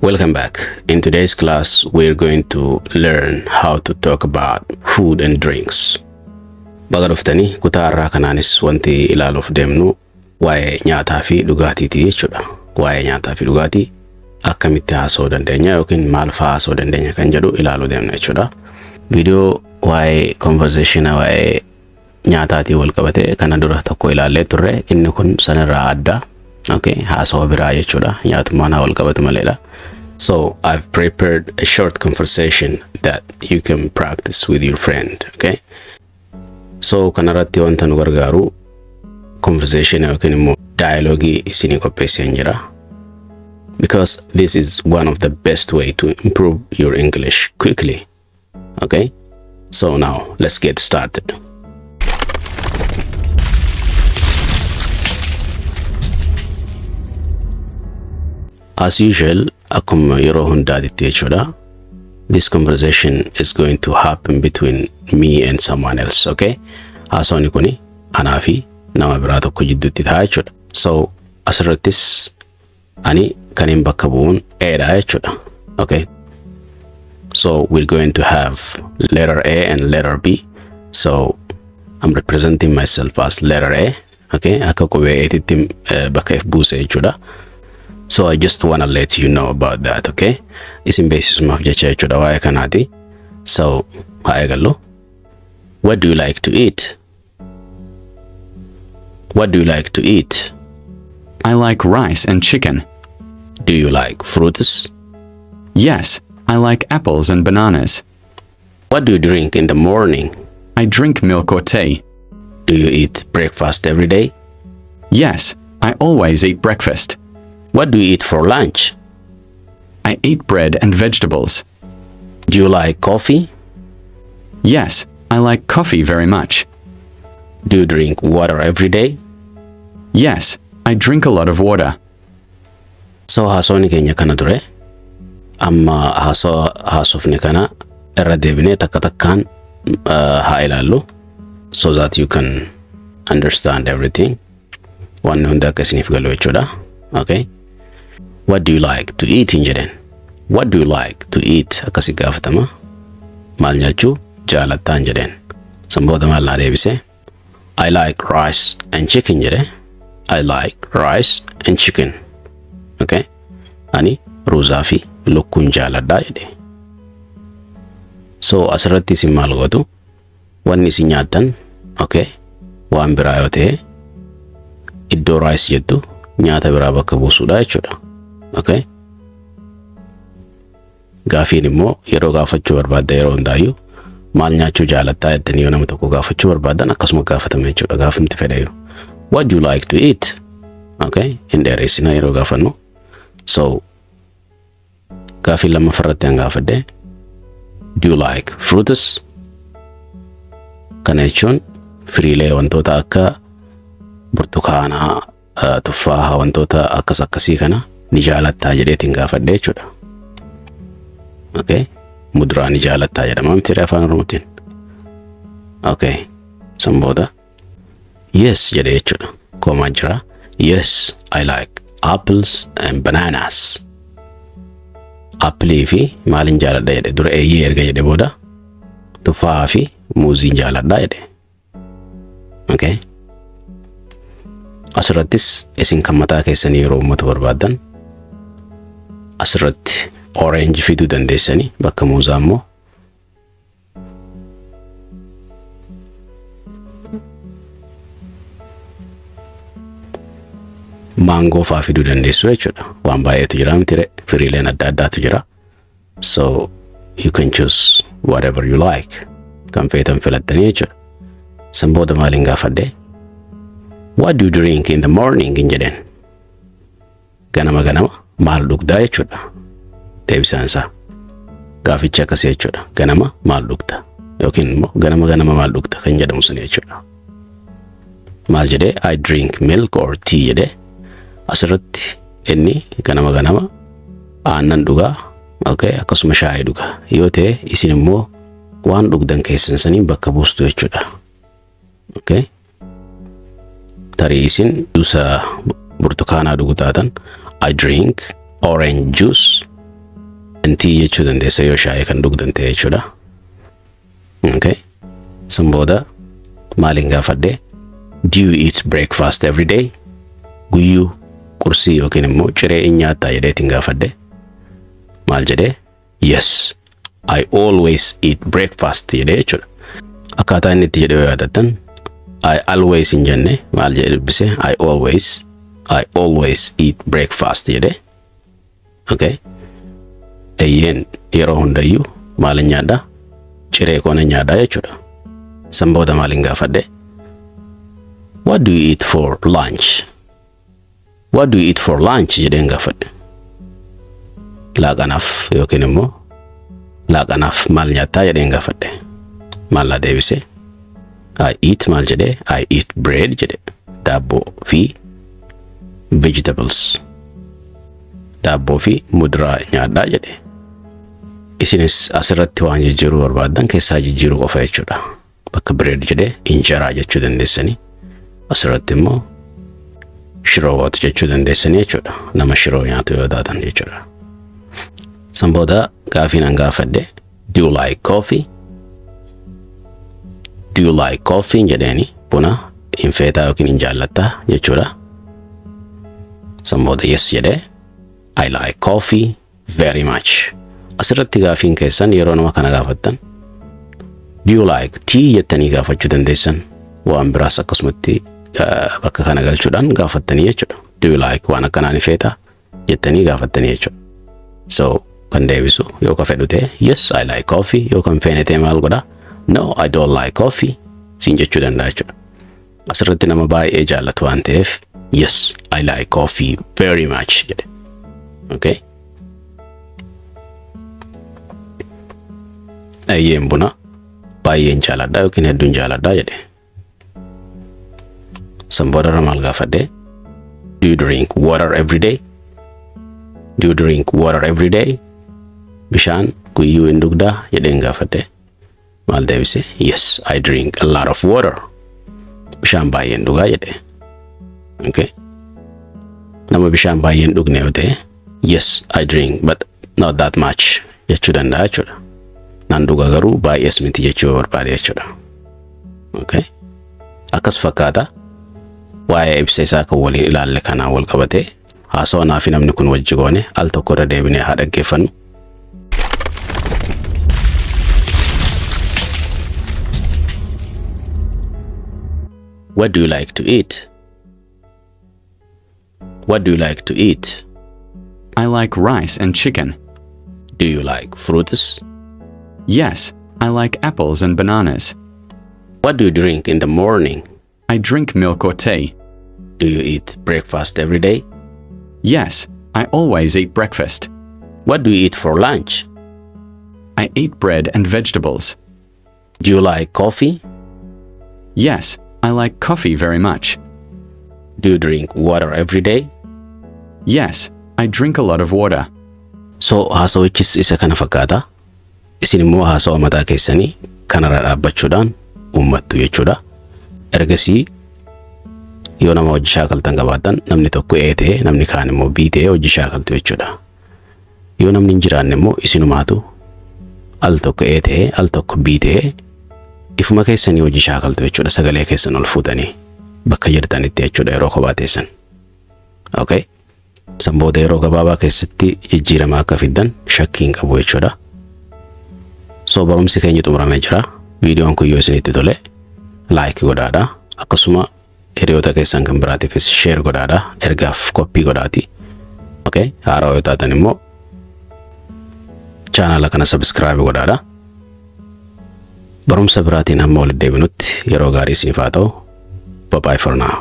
Welcome back. In today's class, we're going to learn how to talk about food and drinks. Baga dhuftanii kutaa har'aa kanaanis wanti ilaaluuf deemnu waa'ee nyaataa fi dhugaatiiti jechuudha. Waa'ee nyaataa fi dhugaatii akkamitti haasa'uu dandeenya yookiin maal fa'aa haasa'uu dandeenya kan jedhu ilaaluu deemna jechuudha. Viidiyoo waa'ee conversation waa'ee nyaataatiin wal qabate kana dura tokko ilaallee turre, inni kun sanirraa adda. Okay, haasawa biraa jechuudha. Nyaatummaan haa wal qabatu maleedha. So I've prepared a short conversation that you can practice with your friend, okay? So kanarratti wanta nu gargaaru conversation yookiin immoo dialogue isinii qopheesseen jira. Because this is one of the best way to improve your English quickly. Okay? So now let's get started. As usual, akkuma yeroo hundaatitti jechuudha. This conversation is going to happen between me and someone else, okay? Haasawni kuni anaa fi nama biraa tokko jidduutti ta'a jechuudha. So asirrattis ani kanin bakka bu'uun A dha jechuudha. Okay? So we're going to have letter A and letter B. So I'm representing myself as letter A. Okay? Akka qubee A'titti bakka F buuse jechuudha. So I just wanna let you know about that, okay? Isin beeksisumaaf jecha jechuudha waa'ee kanaati. So haa eegallu. What do you like to eat? What do you like to eat? I like rice and chicken. Do you like fruits? Yes, I like apples and bananas. What do you drink in the morning? I drink milk or tea. Do you eat breakfast every day? Yes, I always eat breakfast. What do you eat for lunch? I eat bread and vegetables. Do you like coffee? Yes, I like coffee very much. Do you drink water every day? Yes, I drink a lot of water. So haasawni keenya kana ture. Amma haasofni kana irra deebinee takka takkaan haa ilaallu so that you can understand everything. Wanni hundi akka isiniif galu jechuudha. Okay. What do you like to eat hin jedheen. What do you like to eat akkasi gaafatama. Maal nyaachuu jaalattaa hin jedheen. San booda maal naa deebise? I like rice and chicken jedhe. I like rice and chicken. Okay. Ani ruuzaa fi lukkuun jaaladhaa jedhe. So asirratti isin maal gootu? Wanni isin nyaattan, okay, waan biraa yoo ta'e iddoo rice jettu nyaata biraa bakka buusuudha jechuudha. Okay. Gaafiin immoo yeroo gaafachuu barbaadda yeroo hundaayyuu maal nyaachuu jaalattaa jettanii yoo nama tokko gaafachuu barbaaddan akkasuma gaafatama jechuudha. Gaafimti fedhayyuu. What do you like to eat? Okay. Hin dheeressinaa yeroo gaafannu. So gaafiin lammaffaarratti an gaafadhe do you like fruits? Kana jechuun firiilee wantoota akka burtukaanaa, tuffaahaa wantoota akkas akkasii kana ni jaalattaa jedheetiin gaafadhe jechuudha. Okay. Muduraa ni jaalattaa jedhama miti afaan Oromootiin. Okay. San booda yes jedhe jechuudha. Koomaa jira. Yes, I like apples and bananas. Appilii fi maalin jaaladha jedhe dura eeyyee erga jedhe booda tuffaahaa fi muuziin jaaladha jedhe. Okay. Asirrattis isin kan mataa keessanii yeroo uummatu barbaaddan asirratti orange fiduu dandeessanii bakka muuzaa immoo maangoo fa'aa fiduu dandeessu jechuudha. Waan baay'eetu jira miti firiileen adda addaatu jira. So you can choose whatever you like. Kan feetan filattanii jechuudha. San booda maaliin gaafadhe? What do you drink in the morning hin jedheen. Ganama ganama maal dhugdaa jechuudha. Deebisaan isaa gaafichi akkasii jechuudha. Ganama maal dhugda yookiin immoo ganama ganama maal dhugda kan jedhamu sun jechuudha. Maal jedhee? I drink milk or tea jedhee. Asirratti inni ganama ganama aannan dhugaa, okay, akkasuma shaayii dhugaa yoo ta'e isin immoo waan dhugdan keessan saniin bakka buustu jechuudha. Okay. Tarii isin juusa burtukaanaa dhugu taatan I drink orange juice. Tea jechuu dandeessa yoo shaayii kan dhugdan ta'e jechuudha. Okay. San booda maaliin gaafadhe? Do you eat breakfast every day? Guyyuu qursii yookiin immoo ciree in nyaattaa jedheetiin gaafadhe. Maal jedhee? Yes, I always eat breakfast jedhee jechuudha. Akkaataa inni itti jedhee yoo yaadattan I always hin jenne maal jedhee dubbise? I always eat breakfast jedhee. Okay. Eeyyeen yeroo hundayyuu maalin nyaadhaa? Ciree koo nan nyaadhaa jechuudha. San booda maaliin gaafadhe? What do you eat for lunch? What do you eat for lunch jedheen gaafadhe. Laaqanaaf yookiin immoo laaqanaaf maal nyaattaa jedheen gaafadhe. Maal laa deebise? I eat maal jedhee? I eat bread jedhe. Daabboo fi vegetables. Daabboo fi muduraa nyaadhaa jedhe. Isinis asirratti waan jijjiiruu barbaaddan keessaa jijjiiruu qofa jechuudha. Bakka bread jedhee injeraa jechuu dandeessanii. Asirratti immoo shiroo wat jechuu dandeessanii jechuudha. Nama shiroo nyaatu yoo taatan jechuudha. San booda gaafiin an gaafadhe do you like coffee? Do you like coffee jedheeni buna hin feetaa yookiin hin jaallattaa jechuudha. San booda yes jedhee I like coffee very much. Asirratti gaafiin keessan yeroo nama kana gaafattan do you like tea jettanii gaafachuu dandeessan waan biraas akkasumatti bakka kana galchuudhaan gaafattanii jechuudha. Do you like waan akkanaa ni feetaa jettanii gaafattanii jechuudha. So kan deebisu yoo ka fedhu ta'e yes I like coffee yoo kan feene ta'e maal godhaa no I don't like coffee siin jechuu danda'a jechuudha. Asirratti nama baay'ee jaallatu waan ta'eef yes I like coffee very much jedhe. Okay. Eeyyeen buna baay'een jaaladha yookiin hedduun jaaladha jedhe. San boodarra maal gaafadhe? Do you drink water every day? Do you drink water every day? Bishaan guyyuu hin dhugdaa jedheen gaafadhe. Maal deebise? Yes, I drink a lot of water. Bishaan baay'een dhugaa jedhe. Okay. Nama bishaan baay'een dhugne yoo ta'e yes, I drink but not that much jechuu danda'a jechuudha. Nan dhuga garuu baay'ees miti jechuu barbaade jechuudha. Okay. Akkas fakkaata. Waa'ee ibsa isaa kan waliin ilaalle kanaan wal qabatee haasawaa naa fi namni kun wajji goone al tokko irra deebinee haa dhaggeeffannu. What do you like to eat? What do you like to eat? I like rice and chicken. Do you like fruits? Yes, I like apples and bananas. What do you drink in the morning? I drink milk or tea. Do you eat breakfast every day? Yes, I always eat breakfast. What do you eat for lunch? I eat bread and vegetables. Do you like coffee? Yes, I like coffee very much. Do you drink water every day? Yes, I drink a lot of water. So haasawichis isa kana fakkaata. Isin immoo haasawa mataa keessanii kanarra dhaabbachuudhaan uummattu jechuudha. Ergasii yoo nama hojii shaakaltan qabaatan namni tokko A ta'e namni kaan immoo B ta'e hojii shaakaltu jechuudha. Yoo namni hin jiraanne immoo isinumaatu al tokko A ta'e al tokko B ta'e ifuma keessanii hojii shaakaltu jechuudha. Sagalee keessan ol fuutanii bakka jirtanitti jechuudha yeroo kophaa teessan. Okay. San booda yeroo gabaabaa keessatti jijjiirama akka fiddan shakkii hin qabu jechuudha. So barumsi keenya xumuramee jira. Viidiyoon kun yoo isinitti tole like godhaadha. Akkasuma hiriyoota keessan kan biraatiifis share godhaadha. Ergaaf koppii godhaati. Okay. Haaraa yoo taatan immoo chaanala kana subscribe godhaadha. Barumsa biraatiin hamma walitti deebinutti yeroo gaarii isiniif haa ta'u. Bye bye for now.